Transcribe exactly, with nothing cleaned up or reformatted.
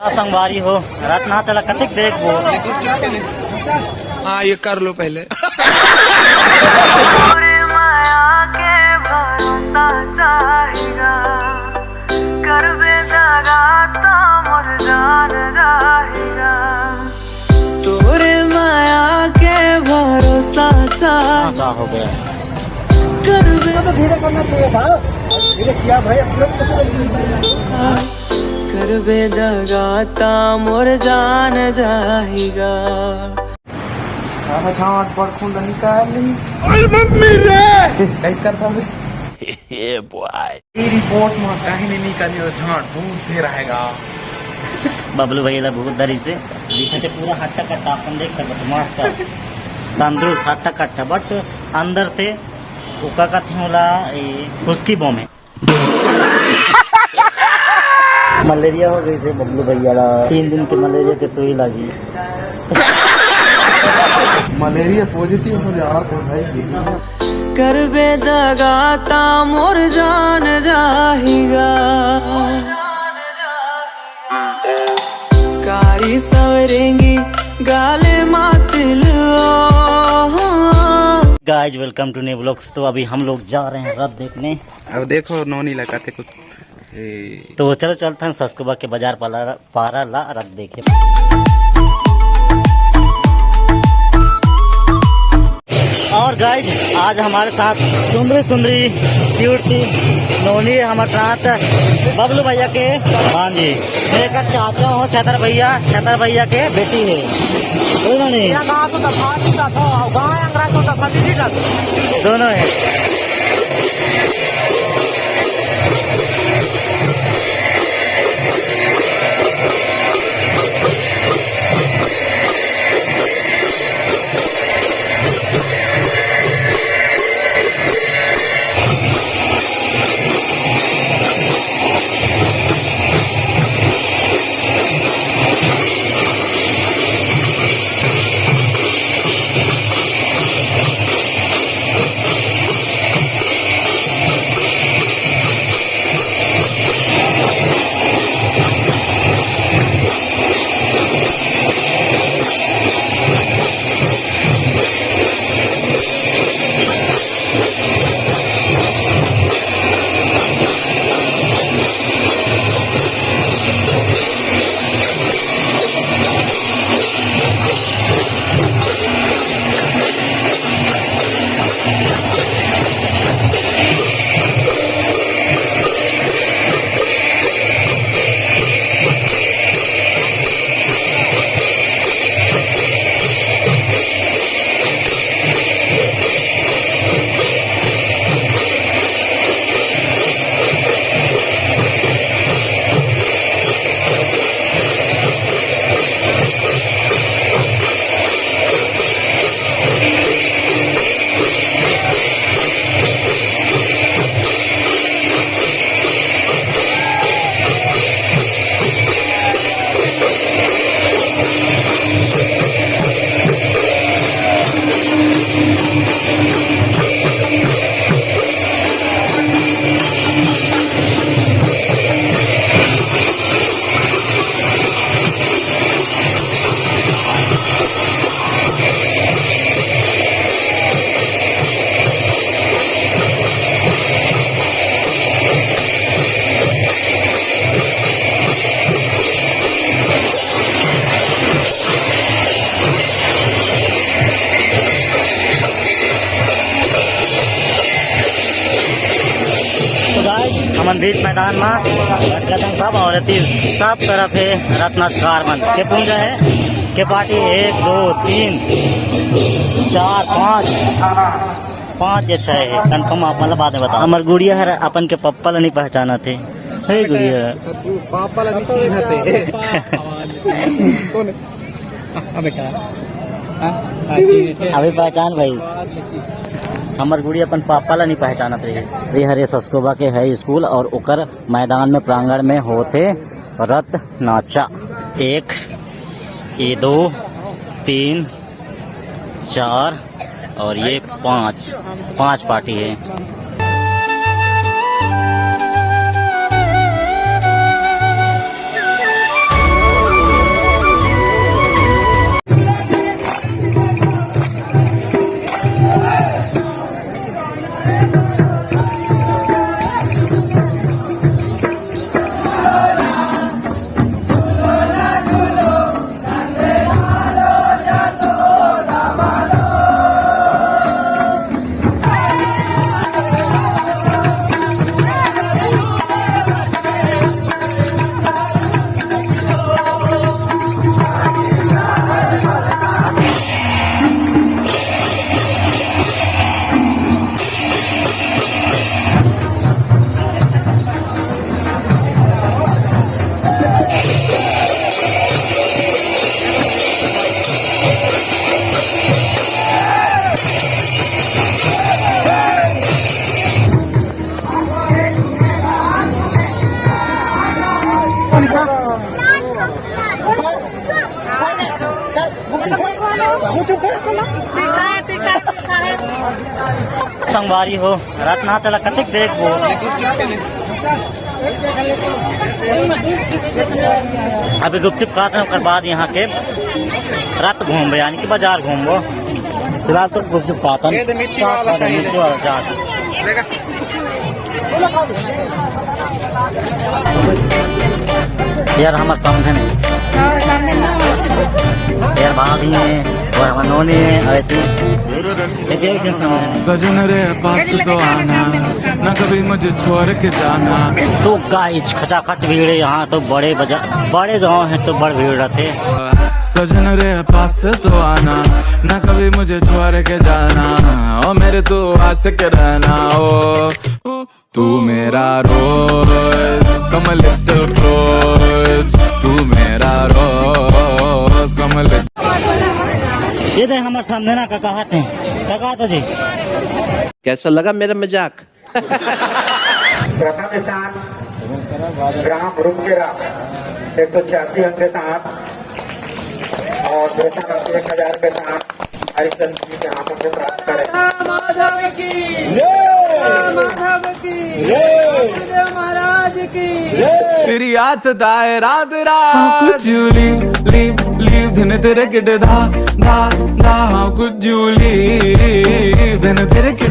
संगवारी हो, रथ नाच ला कतेक देखबो। हाँ, ये कर लो पहले। तोरे मया के भरोसा चाही। हाँ, का हो गया? करबे तो धीरे करना चाहिए था। धीरे किया भाई, अपने कैसे लग गई? करबे दगा ता मोर जान जाहिगा। अब झांट पर खून निकाल ली। अरे मम्मी रे! नहीं कर पावे। ये बॉय। ये रिपोर्ट में कहीं नहीं निकाली तो झांट भूत दे रहेगा। बबलू भैया ला भूत धरी से दिखते पूरा हट्टा कट्टा अपन देख सकते मस्त तंदुरुस्त हट्टा कट्टा, बट अंदर से ओका कथे होला ए, खुशकी बॉम्ब है। मलेरिया हो गई से बबलू भैया ला, तीन दिन के मलेरिया के सुई लागी। मलेरिया पॉजिटिव हो जा रहा था भाई। करबे दगा ता मोर जान जाहिगा। कारी सवरेंगी गाले मातिल। Guys, welcome to new vlogs. तो अभी हम लोग जा रहे हैं रथ देखने। अब देखो नोनी लगाते कुछ। तो चलो चलते हैं सस्कुबा के बाजार पाला, पारा ला रथ देखे। और गाइज, आज हमारे साथ सुंदरी सुंदरी क्यूट सी नोनी है हमारे साथ, बबलू भैया के। हाँ जी, मेरे का चाचा हो छतर भैया, छतर भैया के बेटी है। बोल नोनी। दोनों है। तो गाइस, हमन बीच मैदान में भटकत हन सब, और एती सब तरफ हे रत्नाकार मन के पूंजा हे, के पार्टी एक, दो, तीन, चार, पाँच, पाँच या छह हे, कंफर्म आप मन ला बाद में बता। हमर गुड़िया हर अपन के पप्पा ला नहीं पहचानत हे। हे गुड़िया। पापा ला नहीं चिन्हत हे। कौन हे? अबे का? हाँ? हाँ, ठीक है। अभी पहचान भाई, हमर गुड़ी अपन पापा ला नहीं पहचानत रही। ये हरे सस्कोबा के है स्कूल और ओकर मैदान में, प्रांगण में होथे रथ नाचा। एक, ये दो, तीन, चार और ये पाँच, पाँच पार्टी है। संगवारी हो, रात ना चला कतिक देखबो। अभी गुपचुप खात हन, ओकर बाद यहाँ के रात घूमबो, यानी कि बाजार घूमबो। फिलहाल तो गुपचुप खात हन। ये तो मिर्ची वाला खात हन, कहीं मिर्ची वाला चाट। यार, हमर समधन हे। यार, भाभी हे, अउ हमर नोनी हे, अउ एती, एक, एक झन समधन हे। सजन रे पास तो आना, ना कभी मुझे छोड़ के जाना। तो गाइस, खचाखच भीड़ हे यहाँ तो, बड़े बाजार, बड़े गांव हे तो बड़ भीड़ रहिथे। सजन रे पास तो आना, ना कभी मुझे छोड़ के जाना, ओ मेरे तू आशिक रहना, ओ। तू मेरा रोज, come a little close, तू मेरा रोज, come a little। ये दे हमर समधन हे, का कहत हे, का कहत हे जी? कैसा लगा मेरा मजाक? प्रथम स्थान ग्राम रूपकेरा एक सौ छियासी अंक के साथ और दूसरा एक हजार के साथ हरिश्चंद्र जी के हाथों से प्राप्त करें। माधव की, माधव की, महाराज की। तेरी याद सताए रात रात। How could you leave, leave, leave? दिन तेरे किड धा, धा, धा। How could you leave? दिन तेरे किड